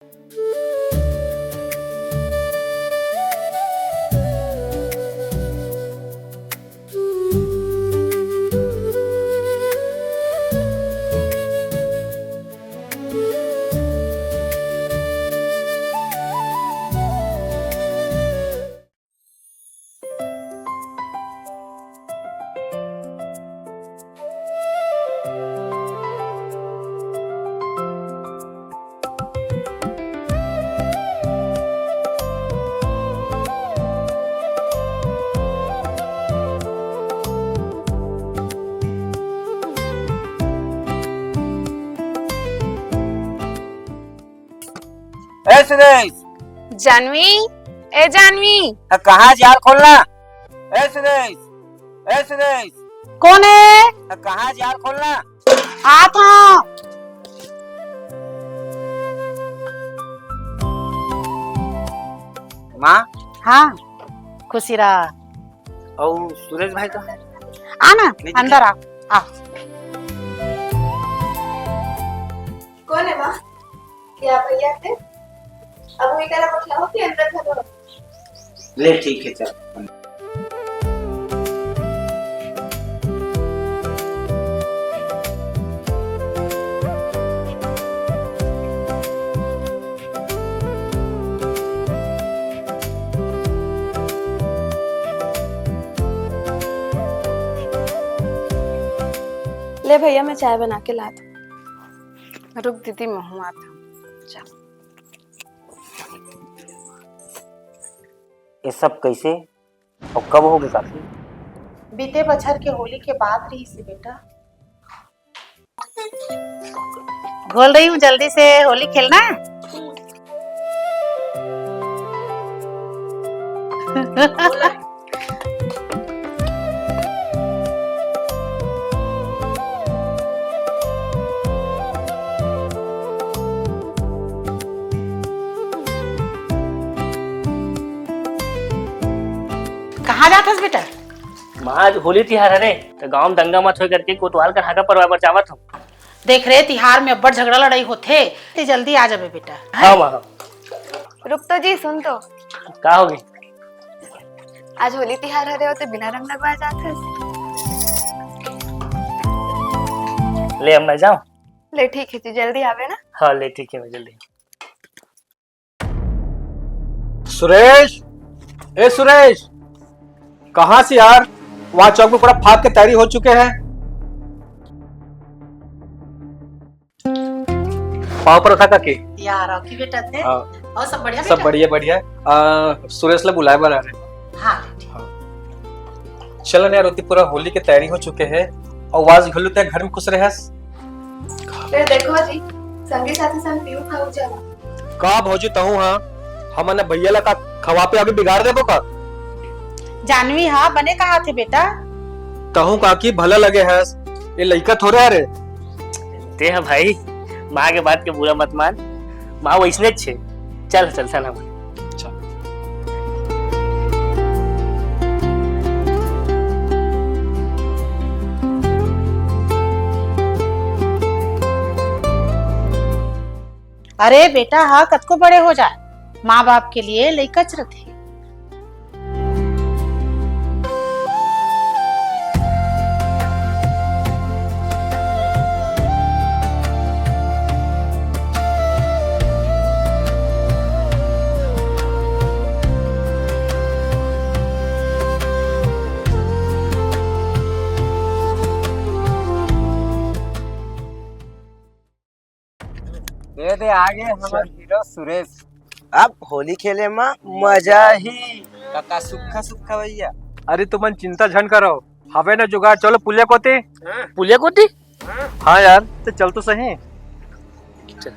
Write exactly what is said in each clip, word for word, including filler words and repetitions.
ए सुरेश। जानवी, ए जानवी। अ, कहाँ जाल खोलना? ए सुरेश, ए सुरेश। कोन हे? अ, कहाँ जाल खोलना? आत हँव। माँ। हाँ, खुशी रहा। अउ सुरेश भाई कहाँ हे? आ ना, नहीं, अंदर आ, आ। कोन हे माँ? या भैया थे? अब वही करा बठियाहूँ कि अंदर घलो? ले ठीक हे, चल। ले भैया, मैं चाय बना के लात हँव। रुक दीदी, महूँ आत हँव। चल। ये सब कैसे अउ कब होगे काकी? बीते बछर के होली के बाद रहिस हे बेटा। घोल रही हूँ, जल्दी से होली खेलना। कहाँ जात हस बेटा? माँ, आज होली तिहार हरे, त गाँव म दंगा मत होय करके कोतवाल कर हागा परवाय बर जावत हँव। देख रे, तिहार में अब्बड़ झगड़ा लड़ाई होथे, ते जल्दी आ जाबे बेटा। हाँ माँ, हाँ। रुक तो जी, सुन तो। का होगे? आज होली तिहार हरे, ओते बिना रंग लगवाय जात हस। ले, अब मैं जाऊँ? ले, ठीक हे जी, जल्दी आबे ना। हाँ, ले, ठीक हे, मैं जल्दी। सुरेश, ए सुरेश, कहाँ से यार? वहाँ चौक में पूरा फाग के तैयारी हो चुके हैं। पाँव परत हँव काकी। यार, अउ की बेटा थे? हाँ। अउ सब बढ़िया सब बेटा? बढ़िया, बढ़िया। आ, सुरेश ला बुलाय बर आ रहे। हाँ, ठीक। हाँ। चल ना यार, ओती पूरा होली के तैयारी हो चुके हे अउ आज घलो ते घर में खुश रहस। फेर देखो जी, संगी साथी संग पीहू खाहू चला। का भौजी तहूँ हा, हमन भैया ला का खवा पिया के बिगाड़ देबो का? जानवी हा बने कहाथे बेटा। तहूँ काकी भला लगे हस, ये लइका थोरे हरे। ते हा भाई, माँ के बात के बुरा मत मान, माँ वइसने छे। चल, चलथन हम। अच्छा। अरे बेटा हा कतको बड़े हो जाए, माँ बाप के लिए लइकाच रथे। दे दे, आगे हमर हीरो सुरेश। अब होली खेले म मजा ही। काका सुक्खा सुक्खा भैया। अरे तुमन चिंता झन करो, हवे ना जुगाड़। चलो पुलिया कोती। पुलिया कोती? हाँ यार, ते चल तो सही। चल।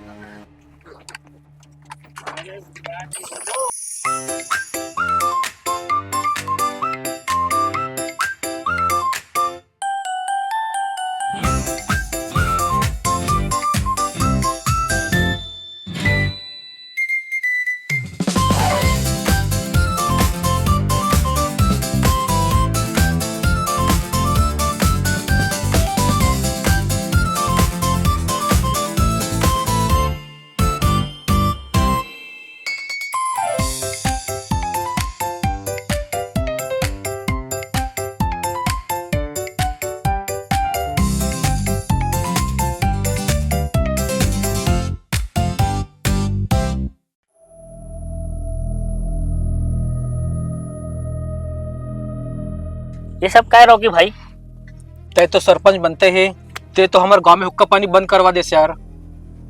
ये सब काय रॉकी भाई? तय तो सरपंच बनते हे, ते तो हमर गांव में हुक्का पानी बंद करवा देस यार।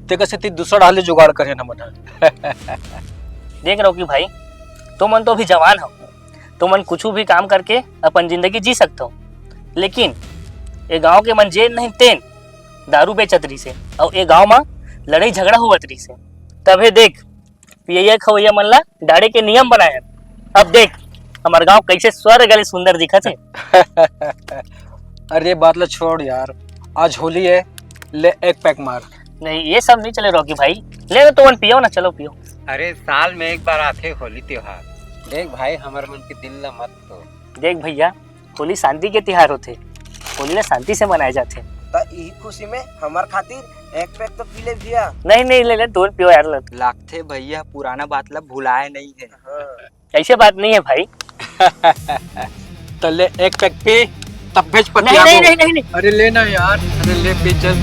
ते कसे ते दूसरा डाले जुगाड़ करे ना मन। देख रॉकी भाई, तुमन तो अभी जवान हो, तुमन कुछ भी काम करके अपन जिंदगी जी सकते हो, लेकिन ये गांव के मन जेन नहीं तेन दारू बेचत रहिसे, अउ ये गांव में लड़ाई झगड़ा होवत रहिसे। तभे देख, पियैया खवैया मन ला डाड़े के नियम बनाए। अब देख, हमर गांव कैसे स्वर्ग ले सुंदर दिखत हे। अरे बात ला छोड़ यार, आज होली है, ले एक पैक मार। नहीं, ये सब नहीं चले रॉकी भाई, ले ना तुमन पियो ना, चलो पियो। अरे साल में एक बार आथे होली त्योहार, देख भाई हमर मन के दिल ला मत तोड़। देख भैया, होली शांति के तिहार होथे, होली ला शांति से मनाए जाथे। त इही खुशी में हमर खातिर एक पैक तो पी ले भैया। नहीं नहीं, ले ले, तुमन पियो यार। लग- लागथे भैया पुराना बात ला भुलाए नहीं है। हाँ। ऐसे बात नहीं है भाई। त ले एक पैक पी, तब भेज नहीं पतियाबो। नहीं नहीं नहीं नहीं। अरे लेना यार, अरे ले पी चल।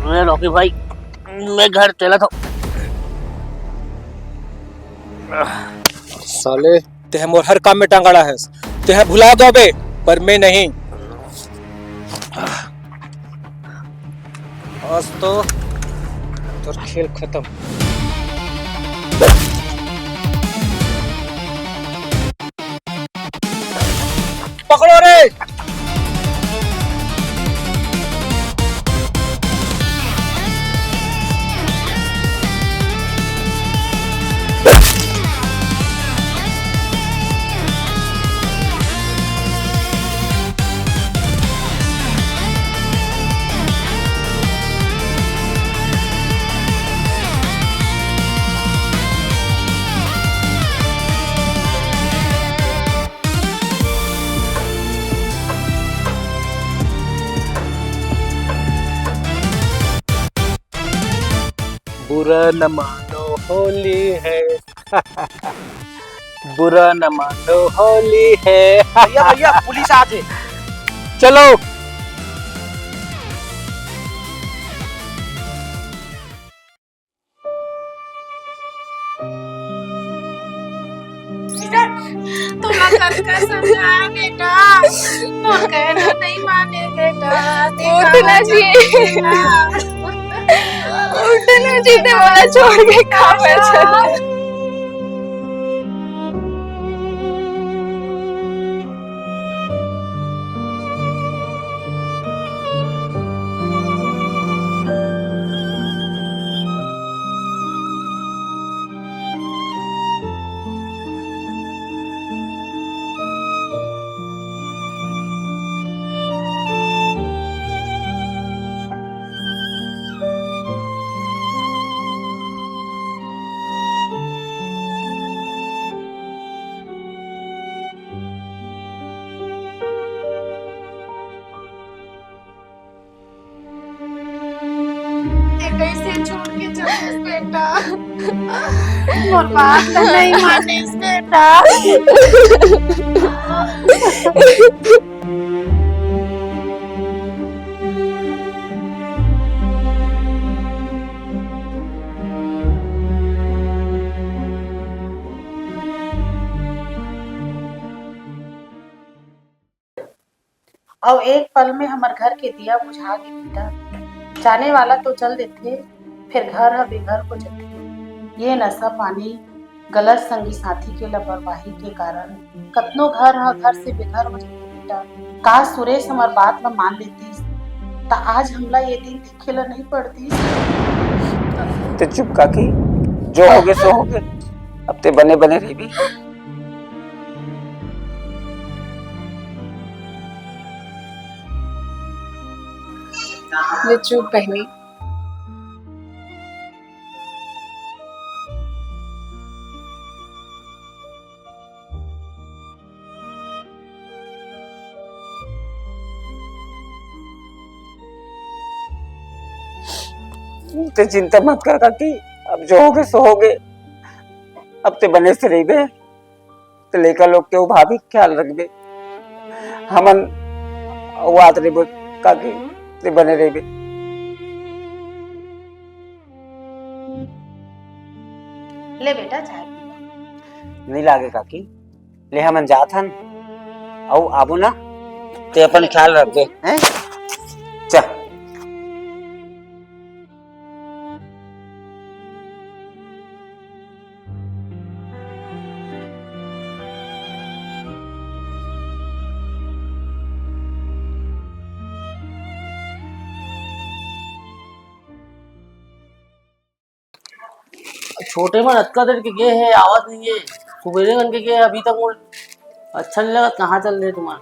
अरे रॉकी भाई, मैं घर चला था। साले, तेह मोर हर काम में टांग अड़ा हस। तेह भुला दो बे, पर मैं नहीं। आज तो तोर खेल खत्म। पकड़ो रे। बुरा न मानो होली है। बुरा न मानो होली है। भैया, भैया, पुलिस आत हे। चलो। तोला कतका समझाए बेटा, मोर कहना नहीं माने बेटा। उठ ना जी। उठ ना जी, ते मोला छोड़ के कहाँ चल। ये कैसे छोड़ के चले बेटा? मोर बात तो नहीं माने बेटा। अउ एक पल में हमर घर के दिया बुझा गे बेटा। जाने वाला तो चल देथे, फेर घर ह बेघर हो जथे। ये नशा पानी, गलत संगी साथी के लापरवाही के कारण कतनो घर ह घर से बेघर हो जथे बेटा। काश सुरेश हमर बात ल मान लेतिस, त आज हमला ये दिन देखे ल नहीं पड़तिस। ते चुप काकी, जो होगे सो होगे, अब ते बने बने रहिबे। ले चुप बहिनी। ते चिंता मत कर काकी, अब जो होगे सो होगे, अब ते बने से रहिबे। त लइका लोग के अउ भाभी के ख्याल रखबे। हमन अउ आत रहिबो काकी, ते बने रहिबे। ले बेटा, चाय पी। नइ लागे काकी, ले हमन जात हन, अउ आबो ना, ते अपन ख्याल रखबे, हैं? चल। छोटे मन अतका देर के गे हे, आवत नइ हे। सुबेरे कन के गे हे, अभी तक मोर अच्छा नइ लगत। कहाँ चल दे तुम्हार?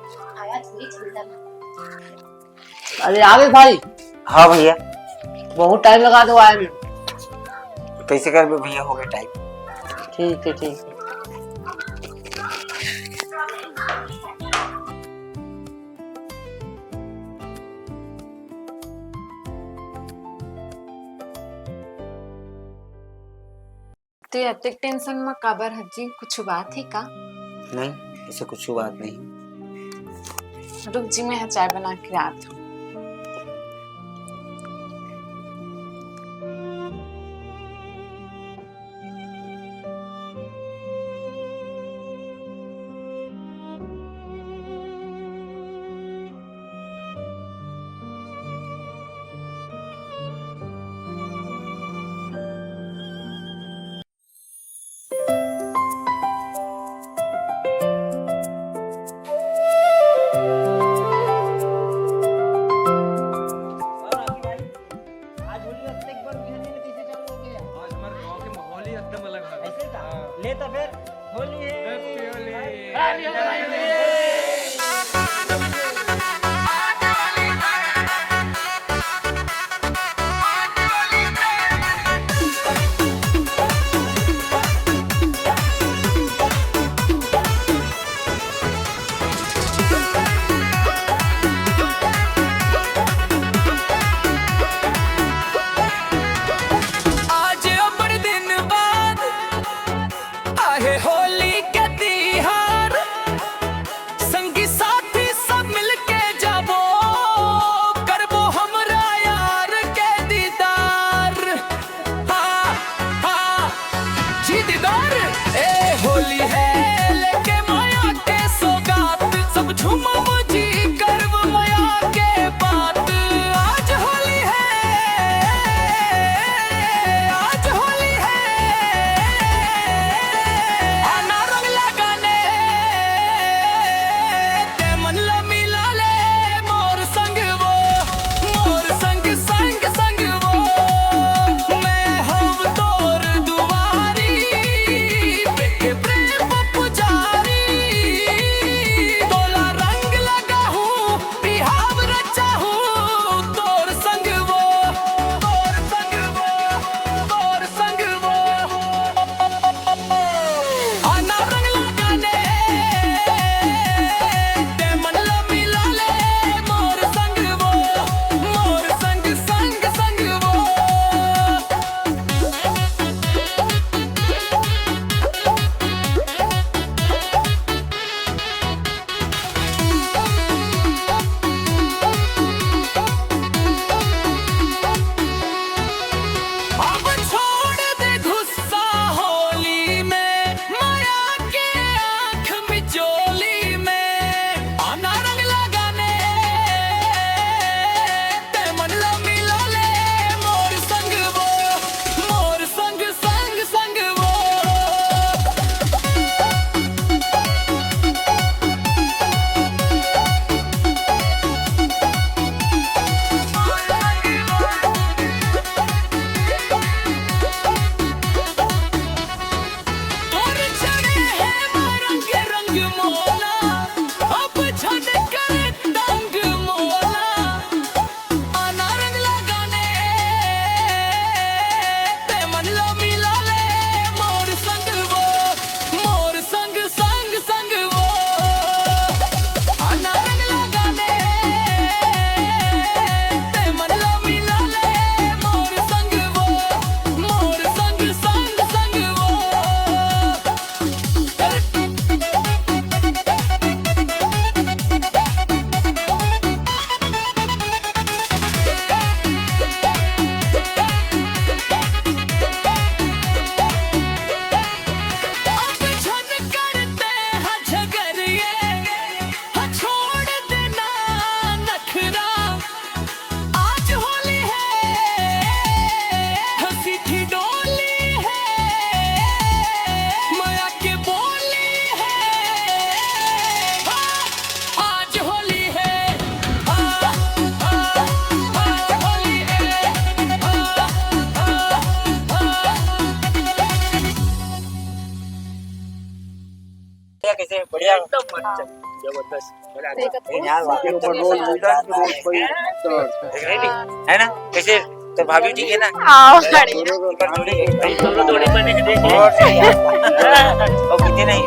अरे, आ गे भाई। हाँ भैया। बहुत टाइम लगा दो आए में। कइसे करबे भैया, हो गे टाइम। ठीक हे, ठीक हे। ते अतेक टेंशन म काबर हस जी? कुछु बात हे का? नहीं, ऐसे कुछु बात नहीं। रुक जी, मैं ह चाय बना के आत हूँ। आज होली अतेक बड़ बिहनिया ले कइसे चालू हो गे? आज हमर गांव के माहौल ही एकदम अलग है। ऐसे का? हाँ। ले त फेर होली है। Happy होली। Happy होली। आज अब्बड़ दिन बाद आहे होली के तिहार। कैसे? बढ़िया? एकदम मस्त, जबरदस्त। मजा आ गया। ठीक है। यार, वाकई में रोज मिलता है, रोज कोई तो है ना? कैसे? तो भाभी ठीक है ना? हाँ, बढ़िया। दोनों जोड़ी, दोनों जोड़ी बने हैं, देखिए। और सही है। और कितने नहीं?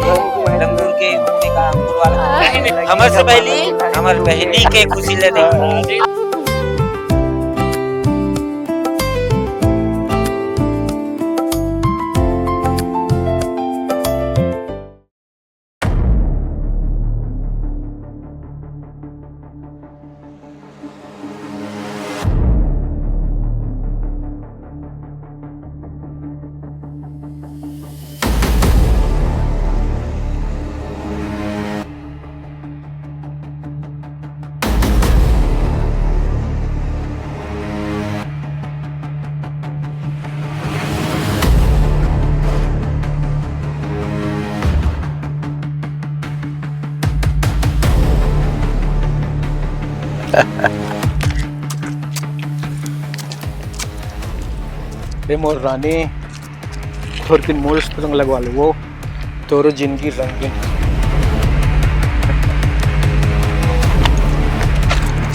लंगूर के, उनके का, अंगूर वाला। नहीं, नहीं। हमर से पहली, हमर बहनी के खुशी ले दे। रे मोर रानी, थोरकिन मोर से रंग लगवा ले, वो तोरो जिंदगी रंगीन।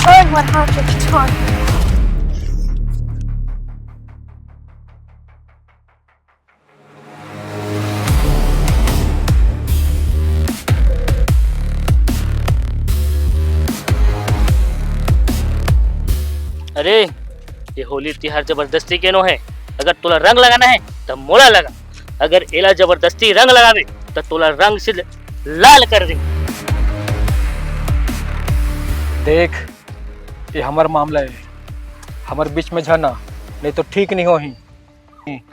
ओए, मोर हाथ के किछु अरे, ये होली तिहार जबरदस्ती के नो है। अगर तोला रंग लगाना है, त मोला लगा। अगर एला जबरदस्ती रंग लगावे, त तोला रंग से लाल कर दे। देख, ये हमर मामला है, हमर बीच में झन आ, नहीं तो ठीक नहीं होही।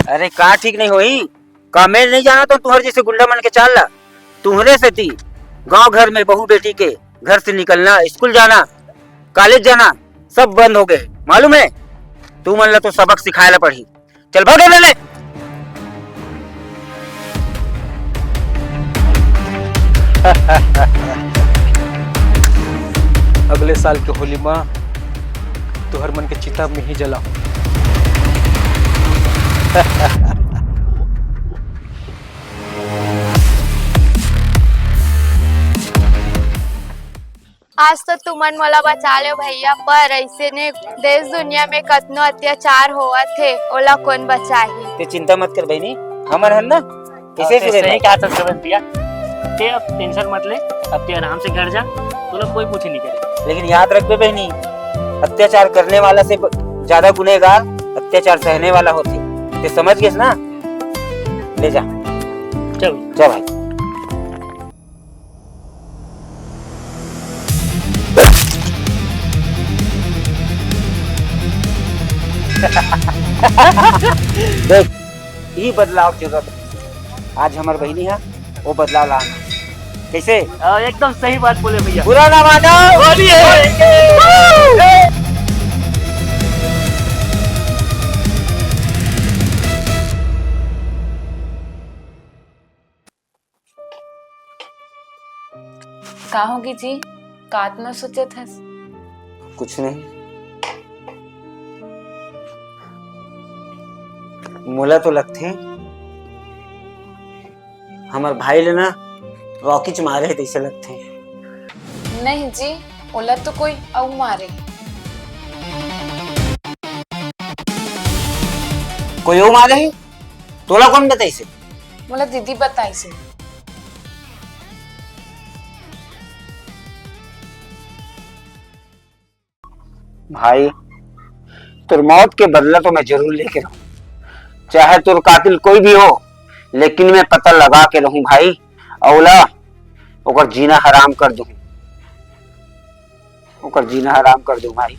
अरे, का ठीक नहीं होही? का मैं नहीं जानत हूँ तुहर जैसे गुंडा मन के चाल ला? तुहरे सेती गांव घर में बहू बेटी के घर से निकलना, स्कूल जाना, कॉलेज जाना, सब बंद हो गए, मालूम है? तू मन ला तो सबक सिखाए ला पड़ही। चल, भाग ले, ले। अगले साल के होली मा तुहर मन के चिता में ही जलाहूं। आज तो तुमन मोला बचा लेव भैया, पर ऐसे ने देश दुनिया में कतनो अत्याचार होवत हे, ओला कोन बचाही? ते चिंता मत कर बहिनी, हमन हन ना, कैसे हाँ, ते सुधर सही जाए। कहा था श्रवण भैया, ते अब टेंशन मत ले, अब ते आराम से घर जा, तोला कोई पूछे नहीं करे। लेकिन याद रखबे बहिनी, अत्याचार करने वाला से ब-, ज्यादा गुनहगार अत्याचार सहने वाला होथे, ते समझ गेस ना? ले जा, चल। जा भाई। देख, ई बदलाव के जरूरत हे। आज हमर बहिनी हे, वो बदलाव लाना। कैसे? हाँ, एकदम सही बात बोले भैया। बुरा ना मानो। होली है। का होगे जी? का अतना सोचत हस? कुछ नहीं। मोला तो लगथे, हमर भाई ले ना रॉकीच मारे हे, तैसे लगथे। नहीं जी, ओला तो कोई अउ मारे। कोई अउ मारे हे? तोला कोन बताइस हे? मोला दीदी बताइस हे। भाई, तोर मौत के बदला तो मैं जरूर लेके रहूं, चाहे तोर कातिल कोई भी हो, लेकिन मैं पता लगा के रहूं भाई। अउ ओला ओकर जीना हराम कर दूं, ओकर जीना हराम कर दूं भाई।